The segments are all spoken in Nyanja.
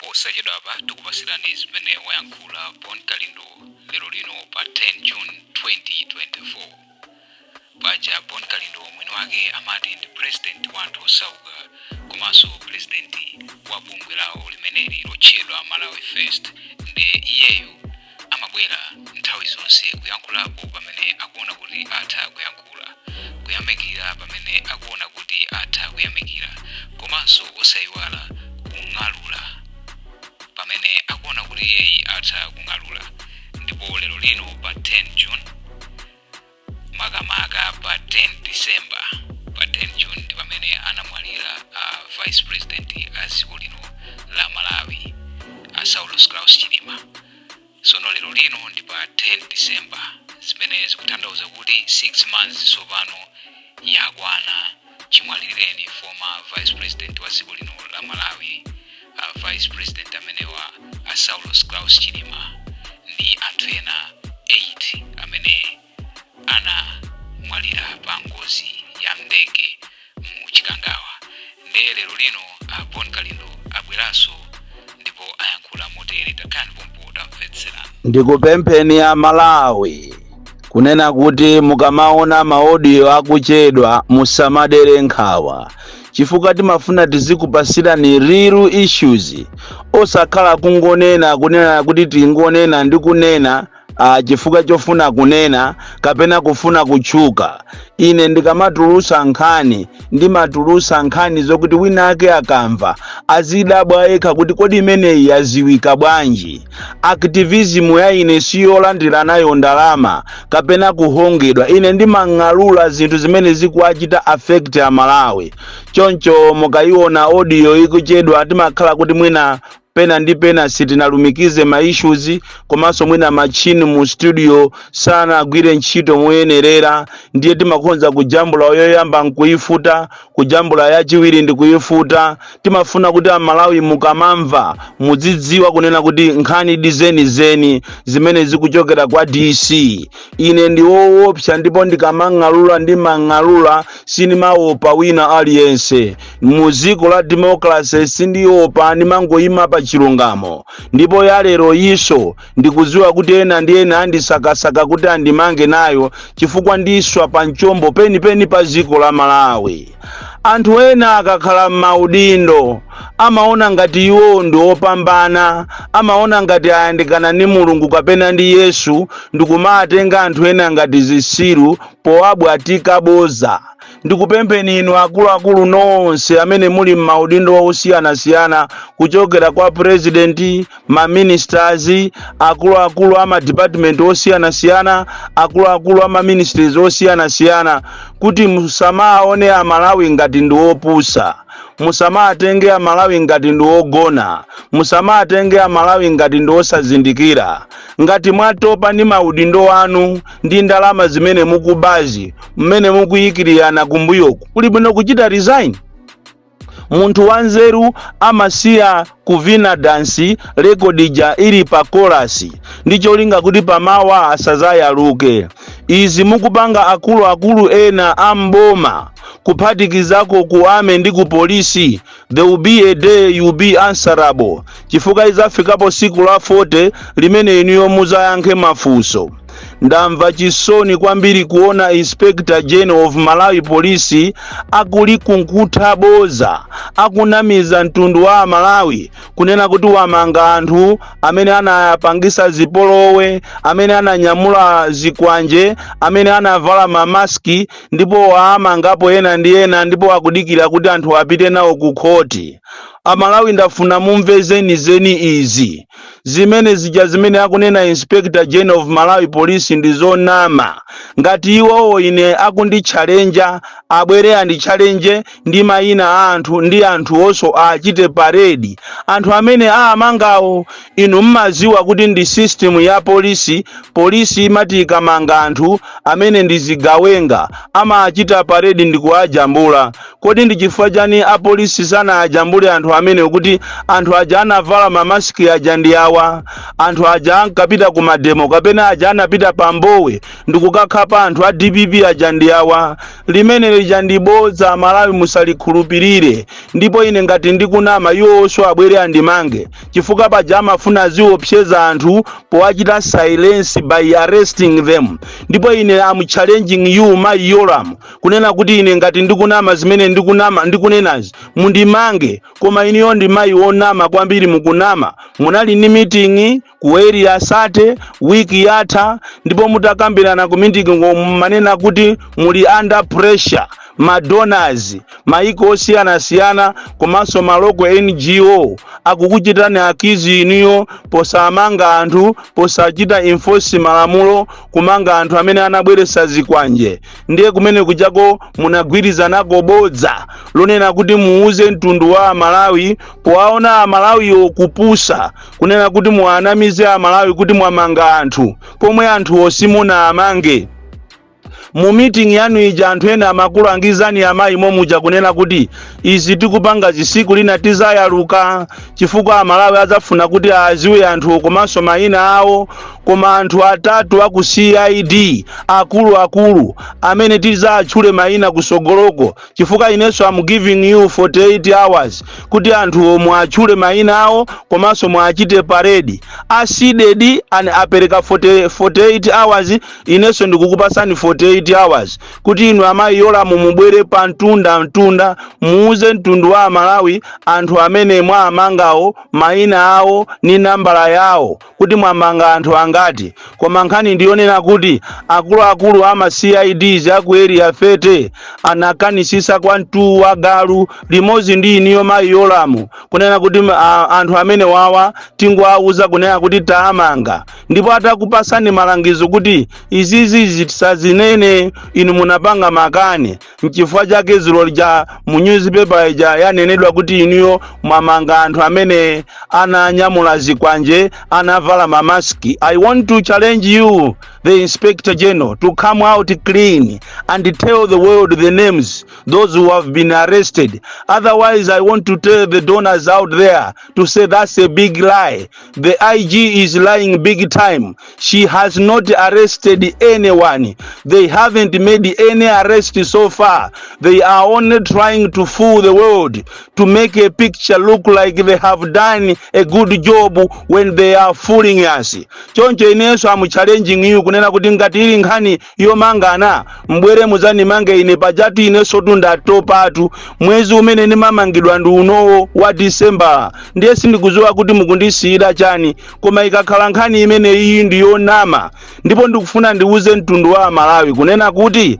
Posachedwapa tikupasirani zimene wayankhula Bon Kalindo lero lino pa 10 June 2024. Paja Bon Kalindo mwini wake amati ndi president wa anthu osauka komanso president wa bungwe lawo limeneli lotchedwa Malawi First. Nde iyeyu amabwera nthawi zonse kuyankhulapo pamene akuona kuti atha kuyankhula, kuyamikira pamene akuona kuti atha kuyamikira, komanso osayiwala kung'alula pamene akuona kuti iyeyi atha kung'alula. Ndipo lero lino pa 10 June, makamaka pa 10 December, pa 10 June ndi pamene anamwalira a vice president a dziko lino la Malawi, a Saulos Klaus Chilima. Sono lero lino ndi pa 10 December, zimene zikutanthauza kuti 6 months tsopano yakwana chimwalireni former vice president wa dziko lino la Malawi, a vice president amenewa a Saulos Klaus Chilima, ndi anthu ena 8 amene anamwalira pa ngozi ya ndege mu Chikangawa. Ndiye lero lino a Bon Kalindo abweranso ndipo ayankhula motere. Takhalani pompo, tamvetserani. Ndikupempheni a Malawi kunena kuti mukamaona ma audio akuchedwa, musamadere nkhawa, chifukwa timafuna tizikupasirani real issues, osakhala kungonena, kunena kuti tingonena ndi kunena chifukwa chofuna kunena kapena kufuna kutchuka. Ine ndikamatulusa nkhani, ndimatulusa nkhani zokuti wina ake akamva azidabwa yekha kuti kodi imeneyi yaziwika bwanji? Activism ya ine siyolandira nayo ndalama kapena kuhongedwa. Ine ndimang'alula zinthu zimene zikuachita affect Amalawi. Choncho mukayiona audio ikuchedwa, timakhala kuti mwina pena ndi pena sitinalumikize ma issues, komanso mwina machine mu studio sanagwire ntchito moyenerera. Ndiye timakonza kujambula yoyamba nkuyifuta, kujambula yachiwiri ndi kuyifuta. Timafuna kuti Amalawi mukamamva mudzidziwa kunena kuti nkhani dizenizeni zimene zikuchokera kwa DC. Ine ndi woopsa, ndipo ndikamang'alula ndimang'alula, sindimaopa wina aliyense. Mu dziko la democracy sindiopa, ndimangoyima pa chilungamo. Ndipo ya lero iso ndikudziwa kuti ena ndi ena andisakasaka kuti andimange nayo, chifukwa ndiswa pa mchombo penipeni pa dziko la Malawi. Anthu ena akakhala m'maudindo amaona ngati iwo ndi opambana, amaona ngati ayandikana ndi Mulungu kapena ndi Yesu, ndikumatenga anthu ena ngati zisilu powabwatika boza. Ndikupempheni inu akuluakulu nonse amene muli m'maudindo osiyanasiyana, kuchokera kwa president, ma ministers, akuluakulu a ma department osiyanasiyana, akuluakulu a ma ministries osiyanasiyana, kuti musamaone Amalawi ngati ndi opusa, musamatenge Amalawi ngati ndi ogona, musamatenge Amalawi ngati ndi osazindikira. Ngati mwatopa ndi maudindo anu ndi ndalama zimene mukubazi, mmene mukuyikirirana kumbuyoku, kuli bwino kuchita resign. Munthu wanzeru amasiya kuvina dansi record ija ili pa chorus, ndi cholinga kuti pamawa asazayaluke. Izi mukupanga akuluakulu ena a mboma, kuphatikizako ku army ndi ku polisi, there will be a day you will be answerable, chifukwa izafikapo siku la 40 limene inuyo muzayankhe mafunso. Ndamva chisoni kwambiri kuona Inspector General of Malawi Police akulikunkutha boza, akunamiza mtundu wa Amalawi kunena kuti wamanga anthu amene anapangisa zipolowe, amene ananyamula zikwanje, amene anavala mamaski, ndipo waamangapo ena ndi ena, ndipo akudikira kuti anthu apite nawo ku khoti. Amalawi, ndafuna mumve zenizeni izi. Zimene zija zimene akunena Inspector General of Malawi Police ndi zonama. Ngati iwowo ine akunditchalenja, abwere anditchalenje ndi mayina a anthu, ndi anthu onso achite parade anthu amene aamangawo. Inu mmaziwa kuti ndi system ya polisi. Polisi imati ikamanga anthu amene ndi zigawenga, amachita parade ndi kuwajambula. Kodi ndi chifukwa chani apolisi sanajambule anthu amene, kuti anthu aja anavala mamaski aja ndi awa? awawa, anthu aja ankapita ku mademo kapena aja anapita pa Mbowe ndikukakhapa anthu a DPP aja ndi awa. Limene lija ndi bodza, Malawi, musalikhulupirire. Ndipo ine ngati ndikunama, iwonso abwere andimange, chifukwa paja amafuna aziopseza anthu powachita silence by arresting them. Ndipo ine am challenging you, mayi Yoram, kunena kuti ine ngati ndikunama zimene ndikunama ndikunenazi, mundimange. Koma iniyo ndi mayi wonama kwambiri, mukunama. Munali ndi meeting ku Area 30 wiki yatha, ndipo mutakambirana ku meeting manena kuti muli under pressure, ma donors, maiko osiyanasiyana komanso ma local NGO akukuchitani accuse inuyo posamanga anthu, posachita enforce malamulo, kumanga anthu amene anabweretsa zikwanje. Ndiye kumene kujako munagwirizanako bodza lonena kuti muuze mtundu wa Amalawi, powaona Amalawiwo kupusa, kunena kuti muanamize Amalawi kuti mwamanga anthu pomwe anthuwo simunaamange. Mu meeting yanu ija anthu ena amakulangizani amayi momuja kunena kuti izi tikupanga zisiku lina tizayaluka, chifukwa Amalawi adzafuna kuti aziwe anthu komanso mayina awo. Koma anthu atatu aku CID akuluakulu amene tizatchule mayina kusogoloko, chifukwa inenso am giving you 48 hours kuti anthu mwatchule mayina awo komanso mwachite parade. A CDEDI ani apereka 40, 48 hours, inenso ndikukupasani 48 hours kuti inu amayi Yolamu mubwere pa mtunda mtunda, muuze mtundu wa Amalawi anthu amene mwamangawo, mayina awo ni nambala yawo, kuti mwamanga anthu angati. Koma nkhani ndiyonena kuti akuluakulu ama CIDs aku Area 30 anakanisisa kwa mtuwu wa galu limodzi ndi iniyo mayi Yolamu kunena kuti anthu amene wawa tingowauza kunena kuti taamanga. Ndipo atakupasani malangizo kuti izizi tisazinene, inu munapanga makani. Nchifukwa chake zulo lija mu newspaper ija yanenedwa kuti inuyo mwamanga anthu amene ananyamula zikwanje, anavala mamaski. I want to challenge you, the Inspector General, to come out clean and tell the world the names, those who have been arrested. Otherwise, I want to tell the donors out there to say that's a big lie. The IG is lying big time. She has not arrested anyone. They haven't made any arrest so far. They are only trying to fool the world, to make a picture look like they have done a good job when they are fooling us. Choncho inenso am challenging you kunena kuti ngati ili nkhani yomangana, mbwere muzandimange ine. Pajatu inenso tundatopatu, mwezi umene ndimamangidwa ndi unowo wa Disemba, ndiye sindikudziwa kuti mukundisiyira chani. Koma ikakhala nkhani imene iyi ndiyonama. Ndipo ndikufuna ndiuze mtundu wa Amalawi kunena kuti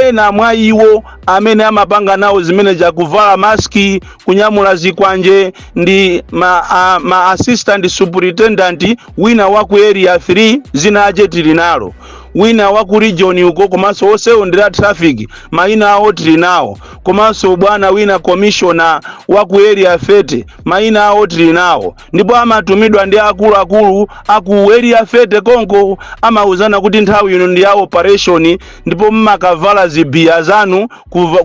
ena mwa iwo amene amapanga nawo zimene jakuvala maski, kunyamula zikwanje, ndi ma assistant superintendent, wina wa ku Area 3, zina ache tili nalo, wina wa ku region uko, komanso onsewo ndi la traffic, mayina awo tili nawo, komanso bwana wina commissioner wa ku Area 30, mayina awo tili nawo. Ndipo amatumidwa ndi akuluakulu aku Area 30 konko, amauzana kuti nthawi ino ndi ya operation, ndipo mmakavala zibiya zanu,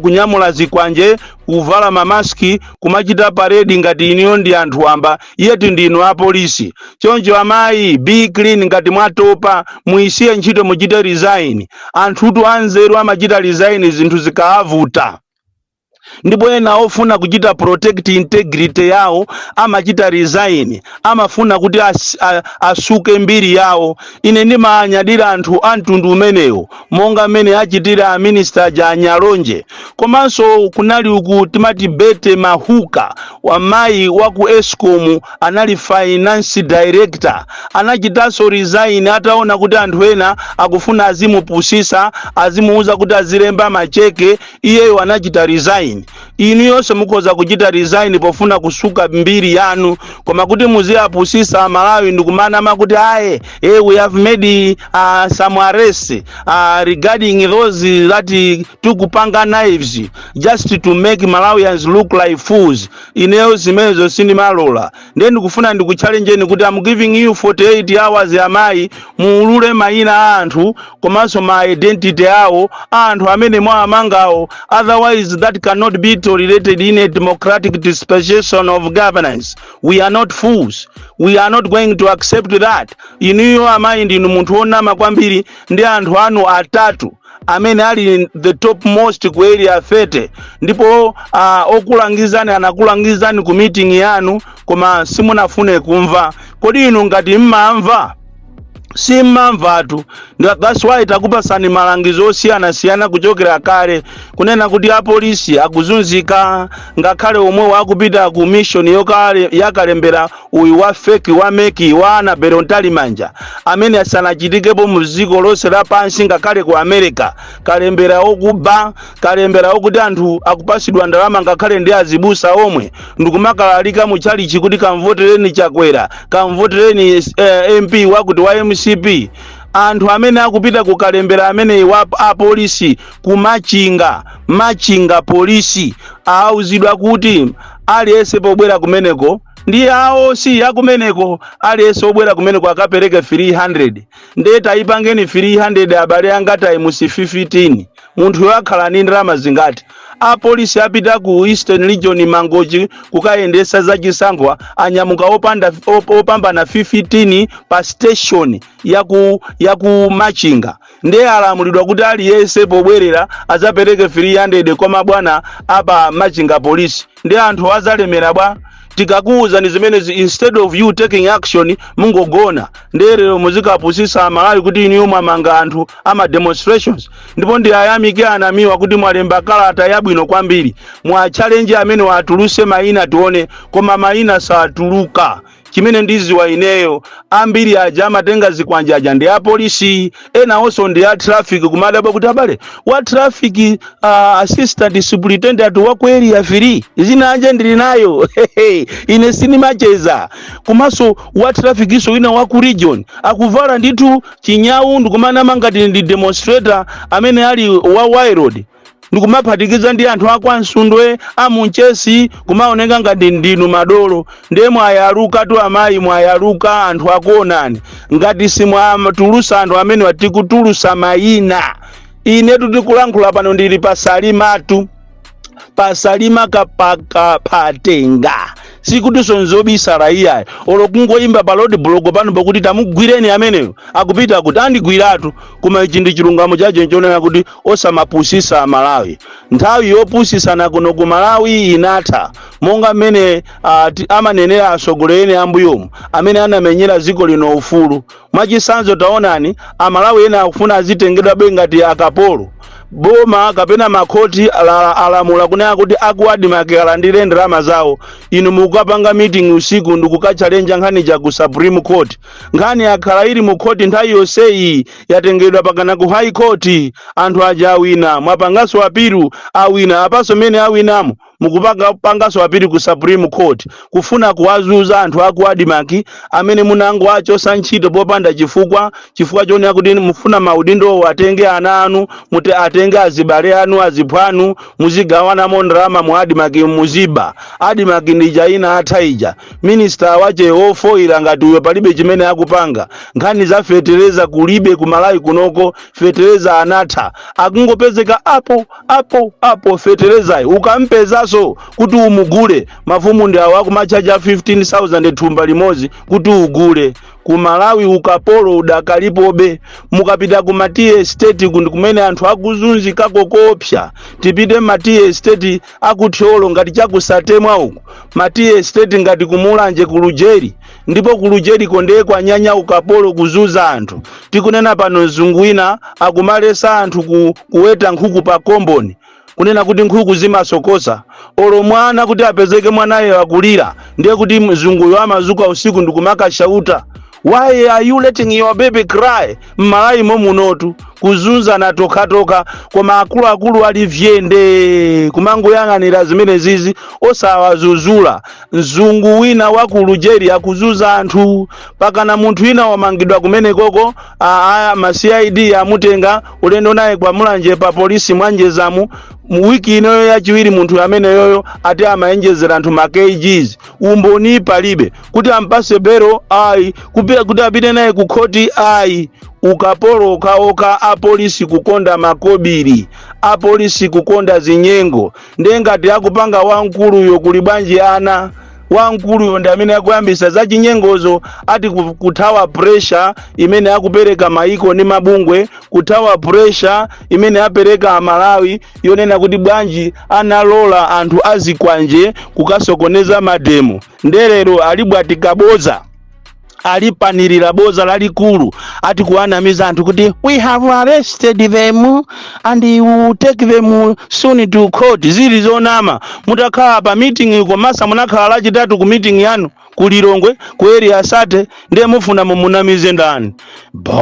kunyamula zikwanje, kuvala mamaski, kumachita parade ngati iniyo ndi anthu wamba, yeti ndinu apolisi. Choncho amayi, be clean. Ngati mwatopa, muyisiye ntchito, muchite resign. Anthutu anzeru amachita resign zinthu zikaavuta, ndipo ena ofuna kuchita protect integrity yawo amachita resign, amafuna kuti asuke mbiri yawo. Ine ndimanyadira anthu a mtundu umenewo, monga mmene achitira a minister ja Nyalonje. Komanso kunali uku timati Bete Mahuka, wamayi wa ku ESCOM, anali finance director, anachitanso resign ataona kuti anthu ena akufuna azimupusisa, azimuuza kuti azilemba macheke. Iyeyo anachita resign. Inu yonse mukhoza kuchita resign pofuna kusuka mbiri yanu, koma kuti muziyapusisa Amalawi ndikumanama kuti aye, we have made some arrests regarding those that took panga knives, just to make Malawians look like fools, ineyo zimenezo sindimalola. Ndiye ndikufuna ndikuchallenjeni kuti I'm giving you 48 hours, amayi, muulule mayina a anthu komanso ma identity awo a anthu amene mwawamangawo. Otherwise, that cannot be a good job. not be tolerated in a democratic dispensation of governance. We are not fools. We are not going to accept that. Inuyo amayi ndinu munthu wonama kwambiri ndi anthu anu atatu amene ali the top most ku Area 30. Ndipo okulangizani anakulangizani ku meeting yanu, koma simunafune kumva. Kodi inu ngati mmamva? Simmamvatu. That's why takupasani malangizo osiyanasiyana kuchokera kale, kunena kuti apolisi akuzunzika, ngakhale omwe wakupita ku mission yokale yakalembera uyu wa fake wa MEC wa Annabel Mtalimanja, amene asanachitikepo mu dziko lonse lapansi, ngakhale ku America. Kalembera okuba, kalembera okuti anthu akupasidwa ndalama ngakhale ndi azibusa omwe, ndikumakalalika mu chalichi kuti kamvotereni Chakwera, kamvotereni MP wakuti wa MCP. Anthu amene akupita kukalembera ameneyi wa apolisi kumachinga, Machinga polisi, auzidwa kuti aliyense pobwera kumeneko ndi awo si akumeneko, aliyense obwera kumeneko akapereke 300. Ndiye tayipangeni 300, abale anga, times 15, munthu akhala ndi ndalama zingati? Apolisi apita ku Eastern Region, Mangochi, kukayendesa zachisankho, anyamuka opambana 15 pa station yaku Machinga. Ndiye alamulidwa kuti aliyense pobwerera azapereke 300 kwa mabwana apa Machinga polisi. Ndi anthu azalemera bwa? Tikakuwuzani zimenezi, instead of you taking action, mungogona. Ndiye lero muzikapusisa Amalawi kuti iniyo mwamanga anthu ama demonstrations. Ndipo ndi ayamike anamiwa kuti mwalemba kalata yabwino kwambiri, mwa challenge amene watuluse mayina tione, koma mayina satuluka. Chimene ndiziwa ineyo, ambiri aja amatenga zikwanja aja ndi apolisi, ena onso ndi a traffic. Kumadabwa kuti abale, wa traffic assistant superintendent wa ku Area 3, zina anje ndili nayo, ine sinimacheza. Komanso wa traffic iso wina wa ku region akuvala ndithu chinyawu ndikumanama ngati ndi demonstrator amene ali wa Wild, ndikumaphatikiza ndi anthu akwansundwe amunchesi, kumaoneka ngati ndinu madolo. Ndiye mwayaluka tu amayi, mwayaluka, anthu akuonani. Ngati simwatulusa anthu amene watikutulusa mayina, inetu tikulankhula pano ndili pasalimatu, pasalima kapaka patenga, sikutinso nzobisala iyayi. Olo kungoyimba pa road block pano pakuti tamugwireni ameneyo, akupita kuti andigwiratu. Koma ichi ndi chilungamo chacho, nchonena kuti osamapusisa Malawi. Nthawi yopusisana kuno ku Malawi inatha, monga mmene amanenera atsogoleri ambuyomu amene anamenyera dziko lino ufulu. Mwachisanzo, taonani, Amalawi ena akufuna azitengedwabe ngati akapolo. Boma kapena makhoti alamula kunena kuti aku ADMARC alandire ndalama zawo. Inu mukapanga meeting usiku ndikukachalenja nkhani ja ku Supreme Court. Nkhani yakhala ili mu court nthawi yonseyi, yatengedwa pakana ku High Court, anthu aja awina, mwapanganso appeal, awina. Apanso mmene awinamo, mukupanga panganso appeal ku Supreme Court, kufuna kuwazuza anthu aku ADMARC amene munango achosa ntchito popanda chifukwa, chifukwa chonena kuti mufuna maudindo atenge ana anu, muti atenge azibale anu, aziphwanu, muzigawanamo ndalama mu ADMARC, muziba. ADMARC ndi ina atha ija. Minister wache ofoira ngati uyo palibe chimene akupanga. Nkhani za fetereza kulibe ku Malawi kunoko, fetereza anatha, akungopezeka apo apo apo. Feterezayo ukampezanso kuti umugule, mafumu ndi awo akumachaja 15,000 thumba limodzi kuti ugule. Ku Malawi ukapolo udakalipobe. Mukapita ku ma tea estate kundi kumene anthu akuzunzikako kopsa. Tipite ma tea estate akuthyolo ngati chakusatemwa uku, ma tea estate ngati kumulanje, ku Lujeri. Ndipo ku Lujeriko ndiye kwanyanya ukapolo, kuzuza anthu. Tikunena pano, mzungu wina akumalesa anthu kuweta nkhuku pa komboni, kunena kuti nkhuku zimasokosa. Olo mwana kuti apezeke mwanayo akulira, ndiye kuti mzunguyo amazuka usiku ndikumakashauta, "Why are you letting your baby cry?" Mmalawi momunotu kuzunzana tokhatoka, koma akuluakulu ali vyende kumangoyang'anira zimene zizi, osawazuzula. Mzungu wina wa ku Lujeri akuzuza anthu, pakana munthu wina wamangidwa kumenekoko. Ma CID amutenga ulendo naye kwa Mulanje pa polisi mwanjezamu. Mu wiki inoyo yachiwiri, munthu ameneyoyo ati amayenjezera anthu ma kgs. Umboni palibe kuti ampase belo, ayi, kuti apite naye ku khoti, ayi. Ukapolo okaoka, apolisi kukonda makobiri. Apolisi kukonda zinyengo. Ndiye ngati akupanga wamkuluyo, kuli bwanji ana? Wamkuluyo ndi amene akuyambisa za chinyengozo, ati kuthawa pressure imene akupereka maiko ndi mabungwe, kuthawa pressure imene apereka Amalawi yonena kuti bwanji analola anthu azikwanje kukasokoneza mademo. Ndelero alibwatika boza, alipanirira boza lalikulu, ati kuwanamiza anthu kuti we have arrested them and we will take them soon to court. Zili zonama. Mutakhala pa meeting komasa, munakhala Lachitatu ku meeting yanu ku Lilongwe ku Area 30, ndiye mufuna mumunamize ndani? Bon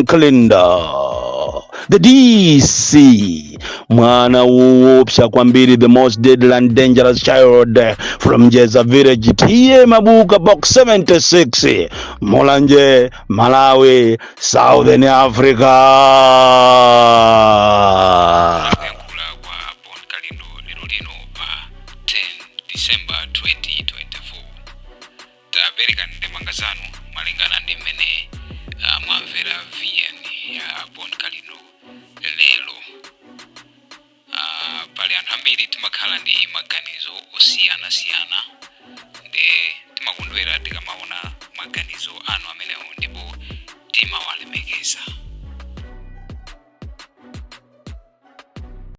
Kalindo, the DC, mwana woopsa kwambiri, the most deadly and dangerous child from Jeza village, T/A Mabuka, Box 76, Mulanje, Malawi, Southern Africa. Kuyankhula kwa Bon Kalindo lero lino pa 10 December 2024. Tapereka ndemanga zanu malingana ndi mmene mwamvera VN ya Bon Kalindo lero. Pali anthu ambiri timakhala ndi maganizo osiyanasiyana.